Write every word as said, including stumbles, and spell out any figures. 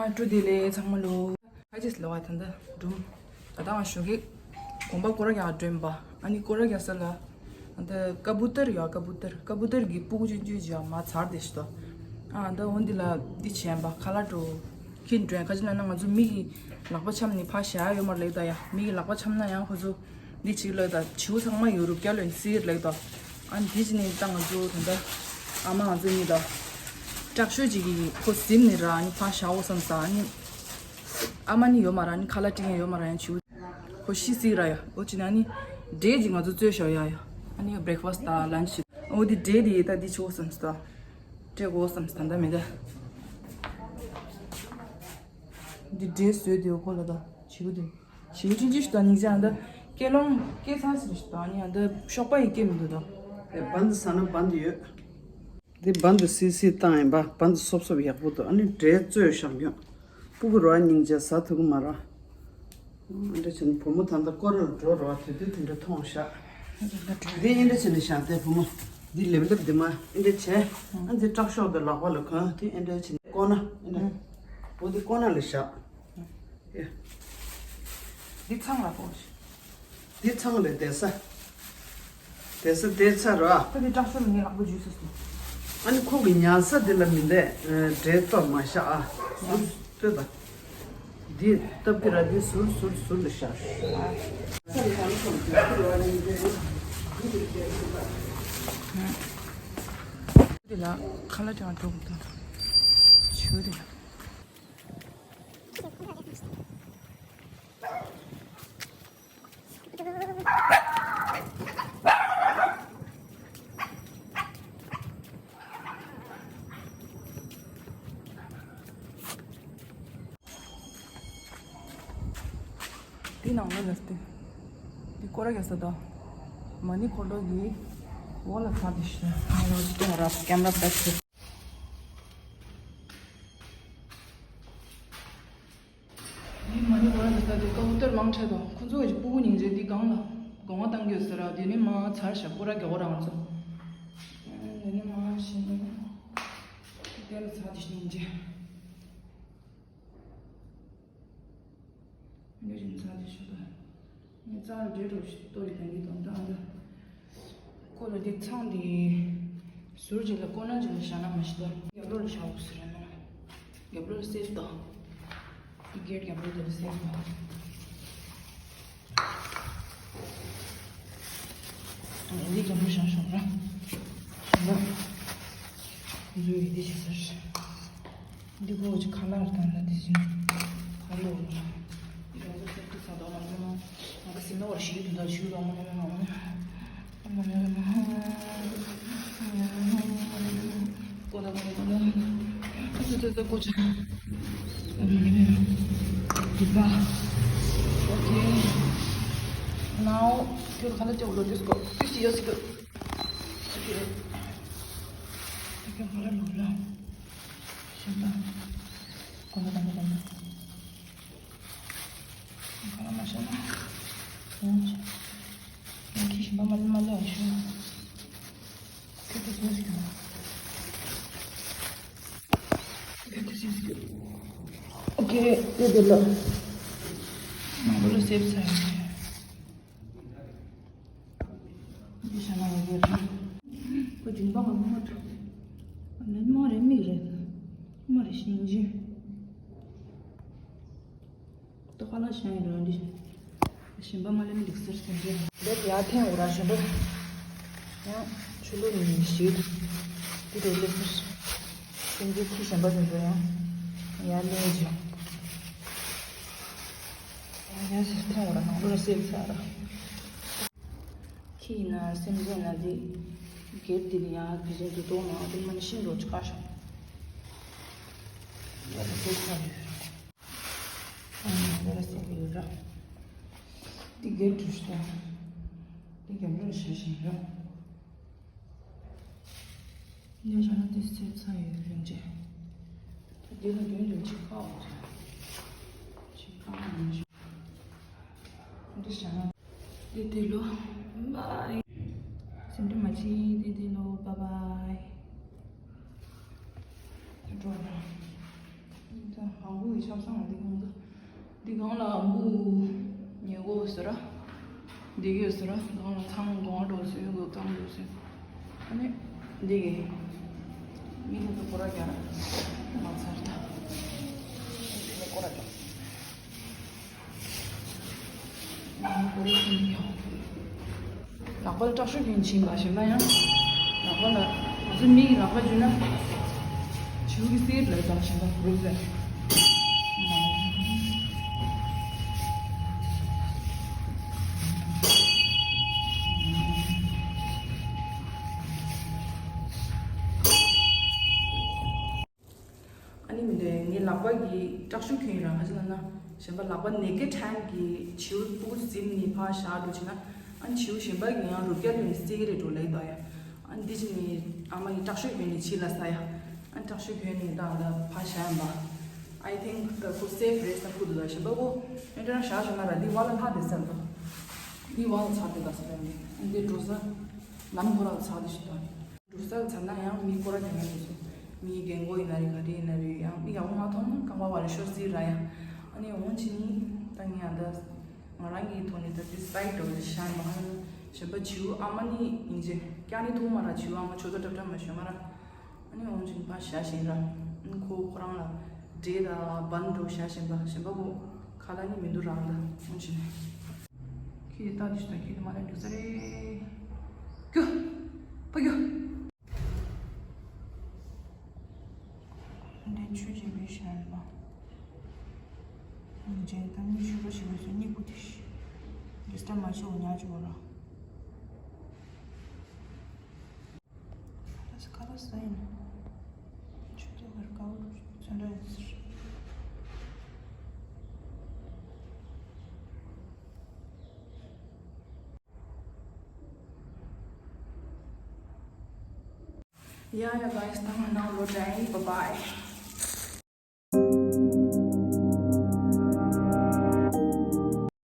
ཨ་སྤྲོ་བདེ་ལེགས་ཚང་མ་ལོ། ཁ་ཅིག་ལོ་བ་ད་ལྟ་སྒྲུང་། ད་ལྟ་ང་ཞོགས་ཀས་དགོན་པ་སྐོར་ར་རྒྱག་འགྲོ་ཡིན་པ། ཨ་ནི་སྐོར་ར་རྒྱག་ས་ལ། ཨ་ད་ཀ་བུ་ཏར་ཡོད། ཀ་བུ་ཏར། ཀ་བུ་ཏར་གྱི་སྤུ་གུ་ཆུང་ཆུང་ཅིག་མར་ཚར་དེ་ཞིག་ཏོ། ཨ་ད་འོ་འདི་ལ་འདི་བྱས་པ་ཁ་ལག་འགྲོ། ཁྱེད་འགྲོ་ཡ་ཁ་ཅིག་ན་ན་ང་ཚོ་མི་གི་ལག་པ་འཆམ་ནི་ཕར་བཞག་ཡོད་མ་རེད་ལབ་ད་ཡ། མི་གི་ལག་པ་འཆམ་ན་ཡང་ཁོ་ཚོ། འདི་གཅིག་ལ་ད་བྱིའུ་ཚང་མ་ཡོད་རུབ་རྒྱ་ལོན་སིར་ལེགས་དོ། ཨ་འདི་གཅིག་ནི་ད་ང་ཚོ་ད་ལྟ་ཨ་མ་ང་ཚོ་གཉིས་ད་དྲག་ཤོས་གཅིག་གིས་ཁོ་ཟིམ་ནི་ར། ཨ་ནི་ཕར་བཞག་འོ་བསམ་ས། ཨ་ནི་ཨ་མ་ནི་ཡོད་མ་ར། ཨ་ནི་ཁ་ལག་སྤྲད་མཁན་ཡོད་མ་ར། ཡང་བྱིའུ་ཁོ་ཤི་སིར་ཡ། འོ་གཅིག་ན་ཨ་ནི་འབྲས་གཅིག་ང་ཚོ་བཙོས་བཞག་ཡ་ཡ། ཨ་ནི་བྷི་རེག་ཕ་སི་ད་ལན་ཆི་འོ་འདི་འབྲས་འདི་ད་འདི་ཆོག་བསམ་ས། ད་སྤྲད་དགོས་བསམ་ས། ད་ད་མེད་ད། འདི་འབྲས་བཟོས་དེ་འོ་ཁོ་ལ་ད་བྱིའུ་དེ། བྱིའུ་ཆུང་ཆུང་ཞིག་དང་སྙིང་རྗེ། ཨ་འདི་སྐེ་ལོང་སྐེ་ཚང་ཟེར་ཞིག་དང་ཨ་ནི་ཨ་འདི་གཤོག་པ་ཡི་སྐེ་མི་འདུག་དང་། ཨེ་བན་དུ་ས་ན་བན་དུ་ཡོད། འདི་བན་དུ་སི་སི་བཏང་ཡིན་པ། བན་དུ་སོབ་སོབ་ཡག་པོ་འདུག། ཨ་ནི་འབྲས་བཙོས་བཞག་ཡོད། སྤུ་གུ་རོ་སྙིང་རྗེ་ཟ་ཐུབ་ཀྱི་མ་ར། ཨ་འདྲ་བྱས་ནས་བུ་མོ་ད་ལྟ་སྐོར་ར་འགྲོ་རོ་བ། དེ་དུས་དེ་འདྲ་མཐོང་ཤག། འདི་ཨེ་འདྲ་བྱས་ནས་བཞག་སྟེ་བུ་མོ། འདི་ལེབ་ལེབ་འདི་མ་ཨེ་འདྲ་བྱས། ཨ་འདི་དྲག་ཤོས་འདི་ལག་པ་ལ་གོན། དེ་ཨེ་འདྲ་བྱས་ནས་ཀོ་ན་ཨེ་འདྲ། འོ་འདི་ཀོ་ན་ལ་བཞག། ཡ། འདི་ཚང་ལ་ཕོག་ཤིག། འདི་ཚང་ལ་བསྡད་ས། བསྡད་ས་བསྡད་ས་ར། ད་འདི་དྲག་ཤོས་ལ་ངས་ལག་པ་འཇུས་ས་སོང་། ཨ་ནི་ཁོ་གི་ཉལ་ས་འདི་ལ་མི་བསྡད། འབྲས་གཏོར་མ་བཞག་ཨ། ཟུར་ལྟོས་དང་། འདི་སྟབས་ཀྱི་ར་འདི་ཟུར་ཟུར་ཟུར་ལ་བཞག། འདི་ལ་ཁ་ལག་ཅང་འགྲོ་གི་འདུག། ཆུ་འདི་ལ། འདི་ནང་ལོགས་ལ་སྟེ། འདི་སྐོར་ར་རྒྱག་ས་དང་། མ་ཎི་འཁོར་ལོ་གི་འོག་ལ་ཚར་དེ་ཤི། ང་རང་ཅི་ཐོང་ར་ཀེམ་ར་བེག་ཤི། འདི་མ་ཎི་འཁོར་ལོ་གི་ས་དེ་ཀ་བུ་ཏར་མང་ཆེ་དང་། ཁོ་ཚོ་གི་སྤུ་གུ་སྙིང་རྗེ། འདི་སྒང་ལ་སྒོ་ང་བཏང་གི་ཡོད་ས་ར། འདི་ནི་མ་ཚར་ཤག། སྐོར་ར་རྒྱག་གོ་རང་ཚོ། འདི་ནི་མ་ཤི་ནི། དེ་ལ་ཚར་དེ་སྙིང་རྗེ། འདི་རིང་ཚར་དེ་ཞུ་དང་། ངས་རྩ་རུ་འབྲས་གྲོགས་ཤིག་གཏོར་ཡོད་དང་། འདི་དང་ད་འདི། ཁོ་ལ་འདི་ཚང་འདི་ཟུར་གཅིག་ལ་ཀོ་ན་གཅིག་ལ་བཞག་ན་མ་ཤི་ད། རྒྱབ་ལོགས་ལ་བཞག་དགོས་ཟེར་ར་ན། རྒྱབ་ལོགས་ལ་སེབ་དང་། འདི་སྒེར་རྒྱབ་ལོགས་དེ་ལ་སེབ་དང་། འདི་རྒྱབ་ལོགས་བཞག་ཤོག་ར། བཞག་ན། འདི་ཚོ་ཡིན་འདི་བྱེད་ཟེར། འདི་གོ་ཅི་ཁ་ལར་དང་ན་འདི་བཞིན་ཁ་ལོ་རུ་ན། འདི་ག་ཚོད་ཚོད་ཚ་དོག་ལ་འདི་ན་ང་ག་སེམས་ན་བར་ཞིག་དུ་ད་ཞུ་རོགས་མ་ནི་མ་ནི་མ་ནི་མ་ནི། ཀོ་ད་ཀོ་ད་ཀོ་ད། ཚོད་ཚོད་ཚོད་ཀོ་ཅི། འདི་པ། ཨོ་ཁེ། ནའོ་ཁྱོད་ཁ་ལ་ཅོག་ལོ་ཏིས་ཀོ་ཏིས་ཡོ་སི་ཀོ། ཨོ་ཁེ། ཁྱོད་ཁ་ལ་ལོ་ལ། ཤིན་ཏུ། གོམ་པ་དང་པོ་དང་པོ། གང་ལ་མ་ཤོར་ན། ཡང་ཆེ། ཡང་ཁྱི་ཞིམ་པ་མ་ལི་མ་ལི་ཨ་ཤོ། ཁྱོད་ཀྱི་སུ་ཞིག་ཡོད། ཁྱོད་ཀྱི་སུ་ཞིག་ཡོད། ཨོ་ཁེ་དེ་དེ་ལ། ནང་ལོ་ལ་སེབ་ས་ཡོད། འདི་ཤ་ན་བ་གི་རེད། ཁོ་ཅུང་པ་ང་མ་ཐུབ། ནི་མ་རེད་མིག་རེད། མ་རེད་ཤིང་ཇི། ཏོ་ཁ་ལ་ཤ་ཡི་རོ་འདི། ཞིམ་པ་མ་ལེན་འདུག་ཟེར་སེམས་ཅན། འདི་ཡ་ཐེན་འུ་ར་ཞིམ་པ། ཡང་ཆུ་ལུ་ནི་ཞིག་འདི་རེད་ལེ་ཟེར། སེམས་ཅན་ཁུ་ཞིམ་པ་ཞིམ་པ་ཡང་། ཡ་ལེན་ཇི། ཡ་ཡ་ཟེར་ཐེན་འུ་ར་ནང་ལོ་ར་སེབ་ས་ར། ཁྱི་ཡིན་ན་སེམས་ཅན་ན་འདི། སྒེར་འདི་ལ་ཡང་གི་ཅན་དུ་གཏོང་ན་འདི་མ་ནི་ཤིང་ལོ་ཅི་ཀ་ཤོག། ཡ་ད་ཚོད་ཁ་ཡོད། ཨ་ནི་འདི་ལ་སེ་གི་ཡོད་ར། འདི་སྒེར་དུ་ཤོག། འདི་རྒྱབ་ལོགས་ཤ་ཞིང་ར། འདི་བཞག་ན་འདི་སེ་ཚ་ཡོད་རིན་ཆེ། ད་འདི་ལ་རྒྱུན་དུ་ཅི་ཁ་འོ་ཚ། ཅི་ཁ་འོ་མི་ཤོག། འདི་བཞག་ན། དེ་དེ་ལོ། བའི། སེམས་ཁྲལ་མ་བྱེད། དེ་དེ་ལོ། བའི་བའི། འགྲོ་ན། ཨ་ཁུ་གི་ཆབ་གསང་འདི་གང་འདུག་འདི་སྒང་ལ་འབུ་ཉལ་གོ་ཟེར་ར། འདི་གི་ཟེར་ར། སྒང་ལ་ཚང་སྒོང་འགྲོ་ཟེར་གོ་གང་འགྲོ་ཟེར། ཨ་ནི་འདི་གི་མི་འདི་ཚོ་སྐོར་ར་རྒྱག་ར་མ་ཚར་ད། འདི་ནི་སྐོར་ར་རྒྱག་ལག་པ་ལ་སྐྲག་ཤོས་ཀྱི་ཕྱིན་པ་གཞན་པ་ཡང་། ལག་པ་ལ་ང་ཚོ་མི་གི་ལག་པ་འཇུས་ན་བྱིའུ་གི་གསེར་ལ་དང་གཞན་པ་རུབ་ཟེར། ཨ་ནི་མི་འདུག་ངའི་ལག་པ་གི་སྐྲག་ཤོས་ཁྱོན་ཡིན་ར། ག་ཅི་ལབ་ན་གཞན་པ་ལག་པ་ནེ་ཀེ་ཊི་ཧེན་གི་བྱིའུ་སྤུ་གུ་ཟིན་ནི་ཕར་བཞག་འགྲོ་ཕྱིན་ན། ཨ་ནི་བྱིའུ་གཞན་པ་གི་ཡང་རུབ་རྒྱག་ཡོད་ནི་སེ་གི་རེད་འགྲོ་ལེགས་དོ་ཡ། ཨ་ནི་འདི་ཕྱིན་ནི་ཨ་མ་གི་སྐྲག་ཤོས་ཁྱོན་ནི་ཕྱི་ལ་ས་ཡ། ཨ་ནི་སྐྲག་ཤོས་ཁྱོན་ནི་ད་ལ་ཕར་བཞག་ཡིན་པ། I think the food safe རེད་བསམ་གི་འདུག་ད་གཞན་པ་གོ་ཨེ་འདྲ་བཞག་བཞག་ན་ར་འདི་བ་ལ་ལྷག་བསྡད་ས་འདུག་འདི་བ་ལ་ཚར་དེ་ད་ས་རེད། འདི་འགྲོ་ས་ལམ་ཁོ་ར་ཚར་དེ་ཞིག་དང་། འགྲོ་ས་ཚར་ན་ཡང་མི་སྐོར་ར་རྒྱག་མཁན་དེ་ཚོ། མིའི་རྒན་གོག་ཡིན་ན་རེད། ག་རེ་ཡིན་ན་རེད། ཡང་མི་ཡག་པོ་མ་མཐོང་ན་རྐང་པ་བ་ལ་ཤོར་སྲིད་ར་ཡ། ཨ་ནི་འོང་ཕྱིན་ནི་ད་ངས་ཡང་ད་ང་རང་གི་ཐོག་ནས་ད་དེ་སི་པའི་ཊི་འགྲོ་བ་ཞིག་བཞག་མ་ཧ་ན། གཞན་པ་བྱིའུ་ཨ་མ་ནི་ཡིན་ཅེ་སྐྱག་ནི་ཐུག་མ་ར། བྱིའུ་ཨ་མ་ཆོས་ད་གྲབ་གྲབ་མ་ཞོན་མ་ར། ཨ་ནི་འོང་ཕྱིན་ཕར་བཞག་བཞིན་ར། ཨ་ནི་ཁོ་ཁོ་རང་ལ་འདྲེ་ད་བན་འགྲོ་བཞག་བཞིན་པ། གཞན་པ་བོ་ཁ་ལ་ནི་མི་འདུག་རང་ད་འོང་ཕྱིན། ཁྱེད་ལྟ་དུས་ད་ཁྱེད་མ་ལ་འགྲོ་ས་རེད། རྒྱུ། ཕ་རྒྱུ། འདི་ཆུ་ཅན་པའི་ཤར་ལ། འཇལ་དང་ནི་ཆུ་རོ་ཞིག་བས་སུ་གཉིད་ཁུག་དེ་ཤི། འདི་སྟ་མ་ཆུ་ཉ་ཆུ་བོ་ར། ཁ་ལ་ས་ཡིན། ཆུ་ཚོད་བར་དཀའ་བོ་ཚོན་འདྲ་ཡིན་ཟེར། Yeah, yeah, guys, ད་ང་ནང་ལོག་འགྲོ་ཡིན། Bye bye.